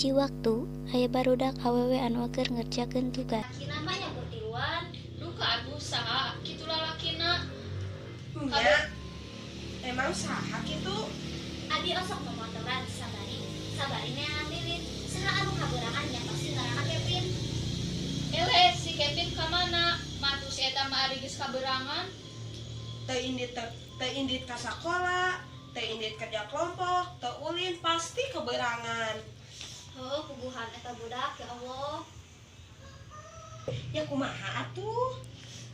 Hiji waktu aya barudak awewe anu keur ngerjakeun tugas. Lakina mah nya tiluan. Duka atuh saha kitu lalakina. Nya. Emang saha kitu? Abi osok momotoran sabari. Sabari neangan lilin. Saha anu kaberangan nya pasti ngaranna Kevin. Eleh si Kevin ka mana? Matu si eta mah ari geus kaberangan. Teu indit teu indit ka sakola, teu indit kerja kelompok, teu ulin pasti keberangan. Heuh, puguhan eta budak ya Allah. Ya kumaha atuh?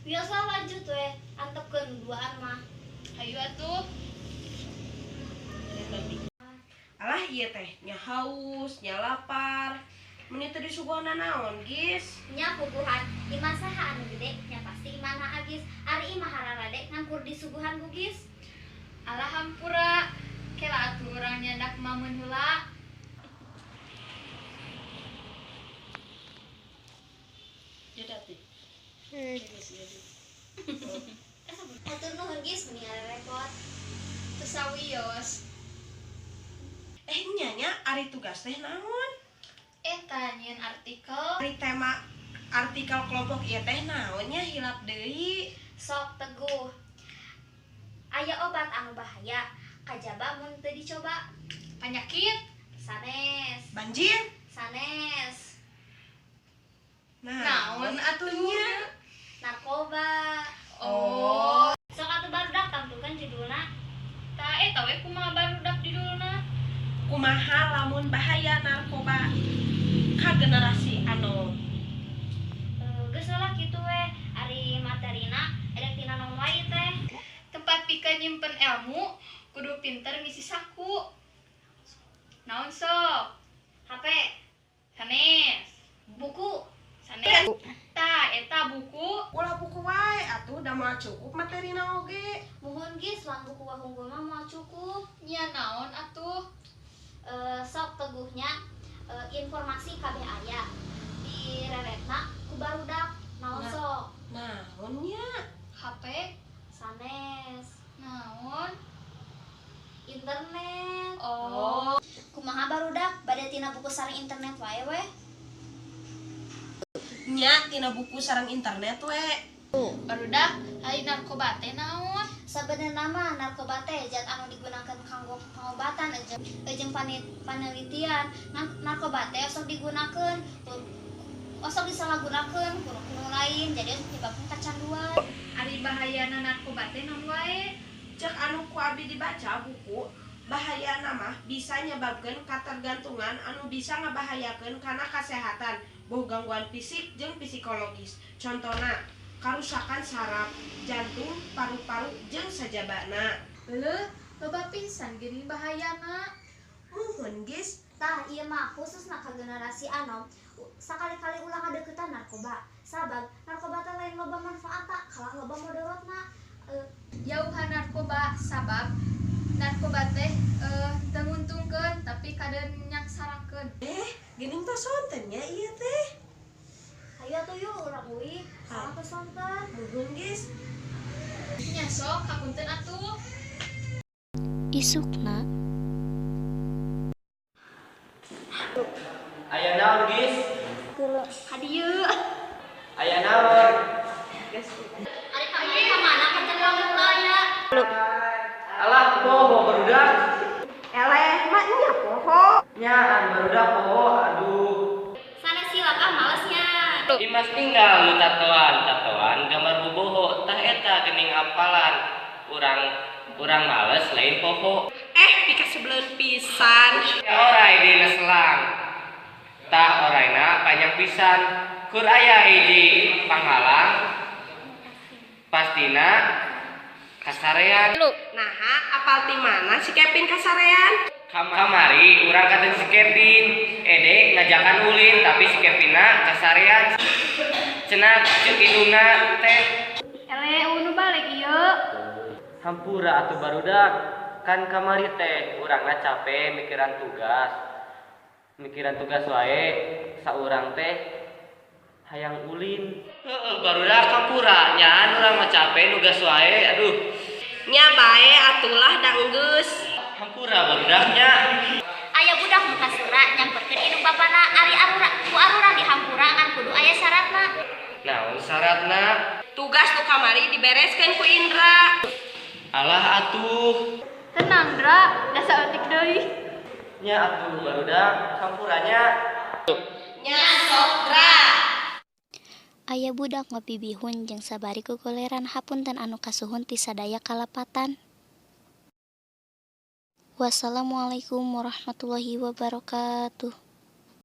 Biasa lanjut we, antepkeun duaan mah. Hayu atuh. Alah ieu teh nya haus, nya lapar. Meni teu disuguhan naon, Gis? Nya puguhan, imah saha anu gede nya pasti imahna Agis. Ari imah hararade ngangkur disuguhan ku Gis. Alah hampura. Kela atuh urang nyandak mamun heula. Hatur nuhun Gis, meni repot. Teu sawios. Nya nya ari tugas teh naon? Eta nyieun artikel. Ari tema artikel kelompok ieu teh naon nya hilap deui. Sok teguh. Aya obat anu bahaya, kajaba mun teu dicoba. Penyakit. Sanes. Banjir. Sanes. Naon atuh nya? Narkoba. Oh. Sok atuh barudak tampilkeun judulna. Tah eta we kumaha barudak judulna? Kumaha lamun bahaya narkoba ka generasi anu. Geus lah kitu we, ari materina edek tina naon wae teh. Tempat pikeun nyimpen ilmu kudu pinter ngisi saku. Naon sok? HP, Sanes. buku, Sanes. Tah eta buku. Ulah buku wae atuh da moal cukup materina oge. Muhun Gis, lamun buku wahunggul mah moal cukup. Nya naon atuh? Sok teguhnya informasi kabeh aya direretna ku barudak naon Nah. sok? Naon nya? HP. Sanes. Naon? Internet. Oh. Kumaha barudak bade tina buku sareng internet wae we? Nya tina buku sareng internet we. Barudak ari narkoba teh naon? Sabenerna mah narkoba teh zat anu digunakeun kanggo pangobatan jeung panelitian. Narkoba teh osok digunakeun osok disalahgunakeun ku nu lain jadi nyebabkeun kacanduan. Ari bahayana narkoba teh naon wae? Cek anu ku abi dibaca buku, bahayana mah bisa nyebabkeun katergantungan anu bisa ngabahayakeun kana kasehatan, boh gangguan fisik jeung psikologis. Contona karusakan saraf, jantung, paru-paru jeung sajabana. Leuh, loba pisan geuning bahayana. Muhun Gis, Tah ieu mah khususna ka generasi anom, sakali-kali ulah ngadeukeutan narkoba. Sabab narkoba teh lain loba manfaatna, kalah loba mudorotna. Jauhan narkoba sabab narkoba teh teu nguntungkeun tapi kadeun nyangsarakeun. Geuning tos sonten nya ieu teh. Hayu atuh yuk urang uih, salah teu sonten. Muhun Gis. Nya sok hapunten atuh. Isukna Aya naon, Gis? Hadieu. Aya naon? Ari kamari ka mana kancan heula ya? Alah, poho barudak. Eleh mah nya poho. Nyaan barudak poho, aduh. Sanes silap ah malesnya. Imas tinggal nu tatoan, tatoan gambar boboho, tah eta geuning apalan. Urang males lain poho. Pikasebeleun pisan. Ya orai dina selang. Tah oraina panjang pisan. Kur aya hiji panghalang. Pastina kasarean. Naha apal ti mana si Kevin kasarean? Kamari urang katen si Kevin, edek ngajakan ulin tapi si Kevinna kasarean. Cenah ceuk indungna teh. Eleh nu balik ieu. Hampura atuh barudak. Kan kamari teh urangna capek mikiran tugas. Mikiran tugas wae saurang teh hayang ulin. Heeh, barudak hampura nyaan urang mah capek nugas wae aduh. Nya bae atulah da enggeus. Hampura barudaknya. Aya budak nu Angkasura nyamperkeun indung bapana. Ari arura ku arurang dihampura, ngan kudu aya syaratna. Naon syaratna? Tugas nu kamari dibereskeun ku Indra. Alah atuh. Tenang, Dra, da saeutik deui. Nya atuh, barudak, hampura nya. Nya sok, Dra. Aya budak ngopi bihun jeung sabari gogoleran. Hapunten anu kasuhun ti sadaya kalepatan. Wassalamualaikum warahmatullahi wabarakatuh.